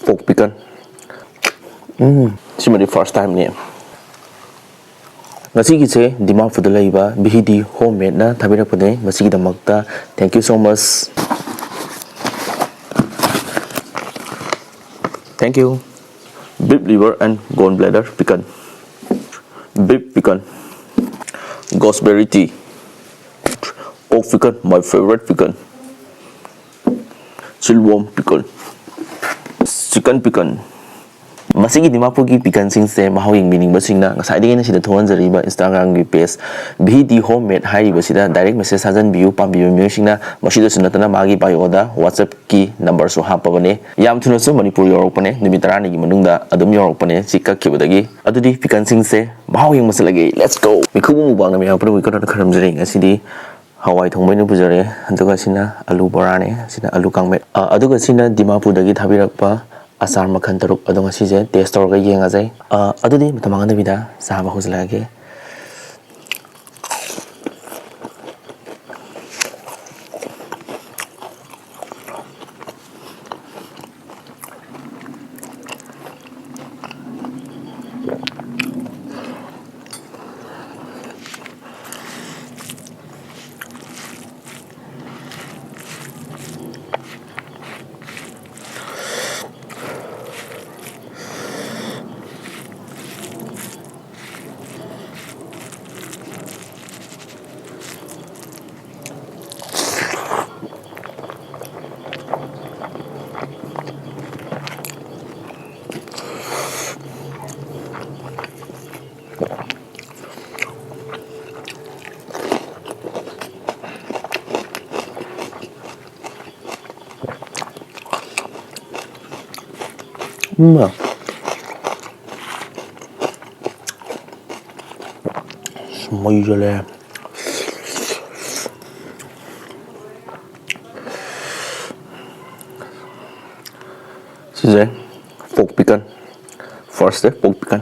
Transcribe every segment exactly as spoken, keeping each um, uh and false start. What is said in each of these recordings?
Pork pickle. ꯎꯝ, ꯁꯤꯃꯗꯤ first timeꯅꯦ꯫ ꯉꯁꯤꯒꯤꯁꯦ ꯗꯤꯃꯥꯄꯨꯔꯗ ꯂꯩꯕ ꯚꯤꯗꯤ ꯍꯣꯝꯃꯦꯗꯅ ꯊꯥꯕꯤꯔꯛꯄꯅꯦ꯫ ꯃꯁꯤꯒꯤꯗꯃꯛꯇ thank you so much. Thank you. Beef liver and gallbladder pickle. Beef pickle. Gooseberry tea. Pork pickle, my favorite pickle. Silkworm pickle. Chicken pickle. ꯃꯁꯤꯒꯤ ꯗꯤꯃꯥꯄꯨꯔꯒꯤ ꯄꯤꯀꯟꯁꯤꯡꯁꯦ ꯃꯍꯥꯎ ꯌꯦꯡꯕꯤꯅꯤꯡꯕꯁꯤꯡꯅ ꯉꯁꯥꯏꯗꯒꯤ ꯑꯩꯅ ꯁꯤꯗ ꯊꯣꯛꯍꯟꯖꯔꯤꯕ Instagramꯒꯤ page ꯚꯤꯗꯤ ꯍꯣꯝꯃꯦꯗ ꯍꯥꯏꯔꯤꯕꯁꯤꯗ direct message ꯊꯥꯖꯟꯕꯤꯌꯨ꯫ ꯄꯥꯝꯕꯤꯕ ꯃꯤꯑꯣꯏꯁꯤꯡꯅ ꯃꯁꯤꯗꯁꯨ ꯅꯠꯇꯅ ꯃꯥꯒꯤ bioꯗ WhatsAppꯀꯤ numberꯁꯨ ꯍꯥꯞꯄꯕꯅꯦ꯫ ꯌꯥꯝ ꯊꯨꯅꯁꯨ ꯃꯅꯤꯄꯨꯔ ꯌꯧꯔꯛꯄꯅꯦ, ꯅꯨꯃꯤꯠ ꯇꯔꯥꯅꯤꯒꯤ ꯃꯅꯨꯡꯗ ꯑꯗꯨꯝ ꯌꯧꯔꯛꯄꯅꯦ ꯁꯤ ꯀꯛꯈꯤꯕꯗꯒꯤ꯫ ꯑꯗꯨꯗꯤ ꯄꯤꯀꯟꯁꯤꯡꯁꯦ ꯃꯍꯥꯎ ꯌꯦꯡꯕ ꯆꯠꯂꯒꯦ꯫ Let's go! ꯃꯤꯈꯨꯕ ꯃꯨꯛꯕꯥꯡꯅ ꯃꯌꯥꯝ ꯄꯨꯝꯅꯃꯛꯀꯤ ꯀꯟꯅ ꯈꯔꯝꯖꯔꯤ꯫ ꯉꯁꯤꯗꯤ ꯍꯋꯥꯏ ꯊꯣꯡꯕ ꯑꯣꯏꯅ ꯄꯨꯖꯔꯦ꯫ ꯑꯗꯨꯒ ꯁꯤꯅ ꯑꯂꯨ ꯕꯣꯔꯥꯅꯦ, ꯁꯤꯅ ꯑꯂꯨ ꯀꯥꯡꯃꯦꯠ꯫ ꯑ, ꯑꯗꯨꯒ ꯁꯤꯅ ꯗꯤꯃꯥꯄꯨꯔꯗꯒꯤ ꯊꯥꯕꯤꯔꯛꯄ ꯑꯆꯥꯔ ꯃꯈꯜ ꯇꯔꯨꯛ꯫ ꯑꯗꯣ ꯉꯁꯤꯁꯦ taste ꯇꯧꯔꯒ ꯌꯦꯡꯉꯁꯦ꯫ ꯑ, ꯑꯗꯨꯗꯤ ꯃꯇꯝ ꯃꯥꯡꯍꯟꯗꯕꯤꯗ ꯆꯥꯕ ꯍꯧꯖꯤꯜꯂꯛꯑꯒꯦ꯫ ꯎꯝ꯫ ꯃꯩ ꯆꯠꯂꯦ꯫ ꯁꯤꯁꯦ pork pickle꯫ First pork pickle꯫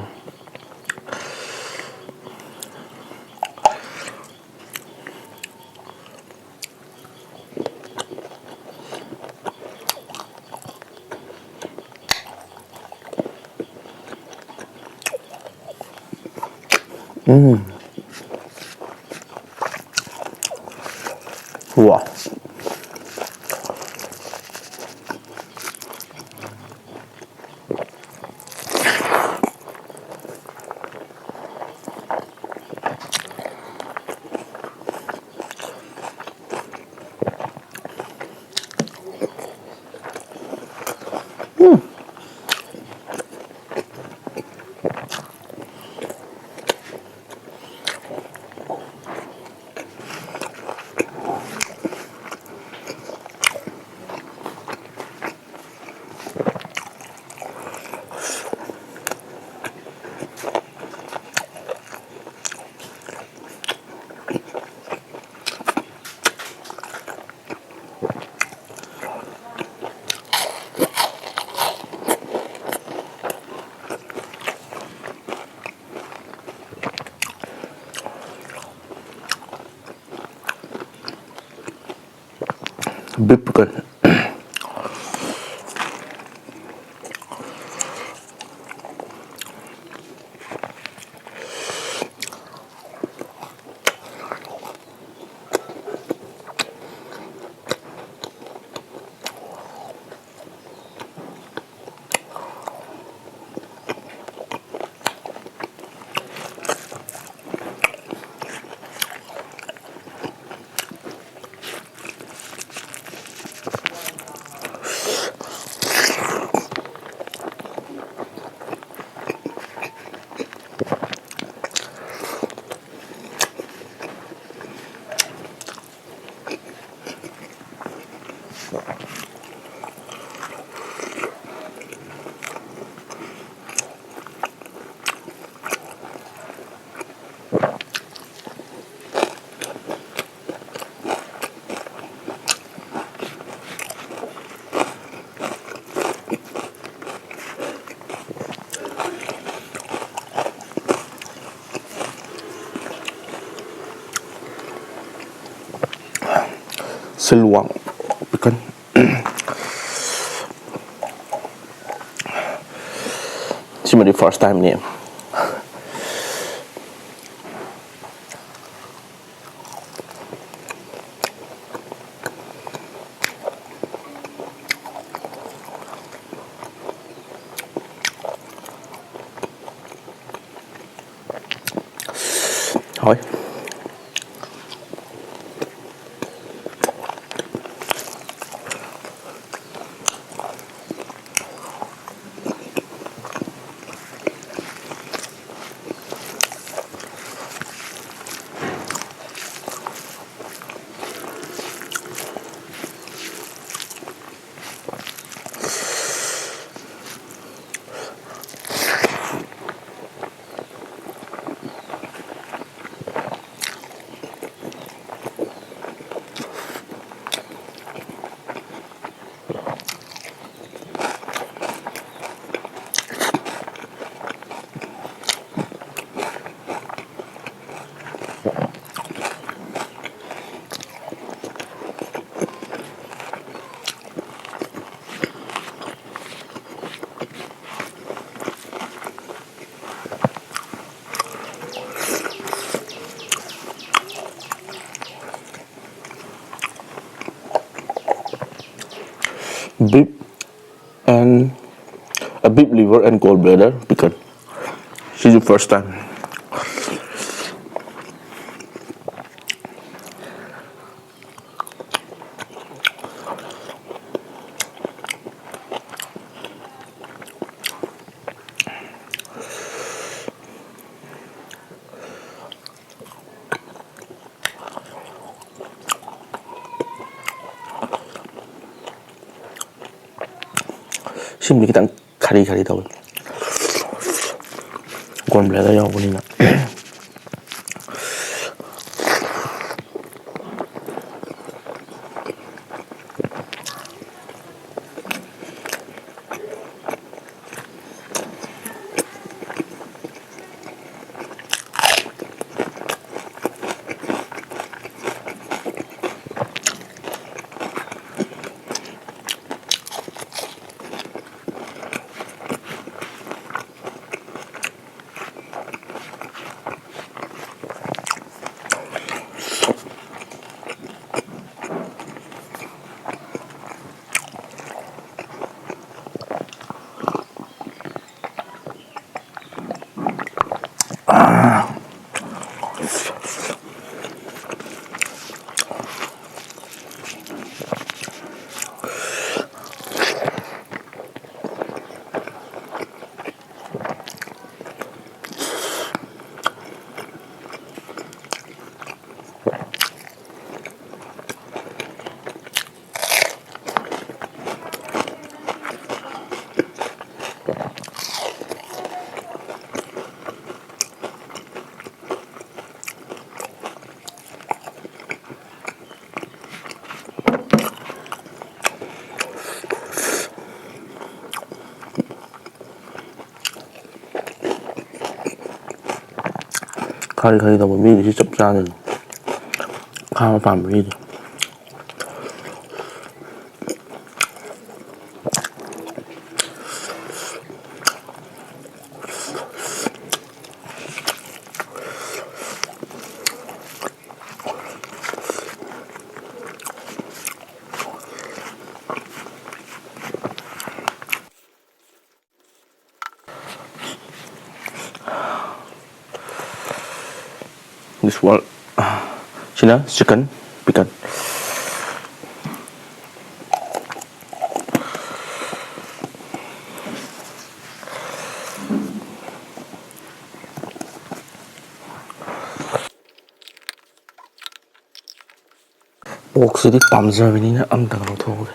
ꯎꯝ꯫ ꯋꯥ꯫ Beef ꯀ-, ꯁꯤꯜꯋꯥꯡ ꯄꯤꯀꯜ꯫ ꯁꯤꯃꯗꯤ first time ꯅꯦ꯫ ꯍꯣꯏ꯫ Beef and, a beef liver and gallbladder pickle. This is the first time. ꯁꯤꯃꯗꯤ ꯈꯤꯇꯪ ꯈꯔꯤ ꯈꯔꯤ ꯇꯧꯋꯤ, gallbladder ꯌꯥꯎꯕꯅꯤꯅ꯫ ꯈꯔꯤ ꯈꯔꯤ ꯇꯧꯕ ꯃꯤꯗꯤ ꯁꯤ ꯆꯞ ꯆꯥꯗꯣꯏꯅꯤ꯫ ꯑꯈꯥꯕ ꯄꯥꯝꯕ ꯃꯤꯗꯤ꯫ This one, ꯁꯤꯅ chicken pickle꯫ ꯄꯣꯛꯁꯤꯗꯤ ꯄꯥꯝꯖꯕꯅꯤꯅ ꯑꯝꯇꯪ ꯂꯧꯊꯣꯛꯍꯧꯒꯦ꯫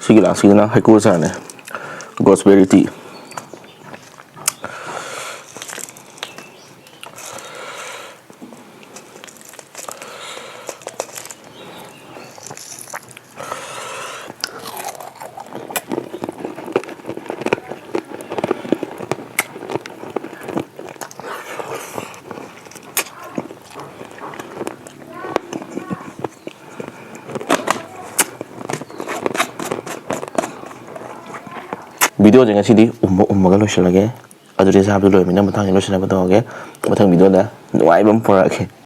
ꯁꯤꯒꯤ ꯂꯥꯁꯀꯤꯗꯨꯅ ꯍꯩꯀ꯭ꯔꯨ ꯑꯆꯥꯔꯅꯦ, gooseberry tea꯫ Videoꯁꯦ ꯉꯁꯤꯗꯤ ꯎꯝꯕ ꯎꯝꯃꯒ ꯂꯣꯏꯁꯤꯜꯂꯒꯦ꯫ ꯑꯗꯨꯗꯤ ꯆꯥꯕꯗꯨ ꯂꯣꯏꯔꯕꯅꯤꯅ ꯃꯊꯪꯗꯤ ꯂꯣꯏꯁꯤꯟꯅꯕ ꯇꯧꯔꯒꯦ꯫ ꯃꯊꯪ videoꯗ ꯅꯨꯡꯉꯥꯏꯕ ꯑꯃ ꯄꯨꯔꯛꯑꯒꯦ꯫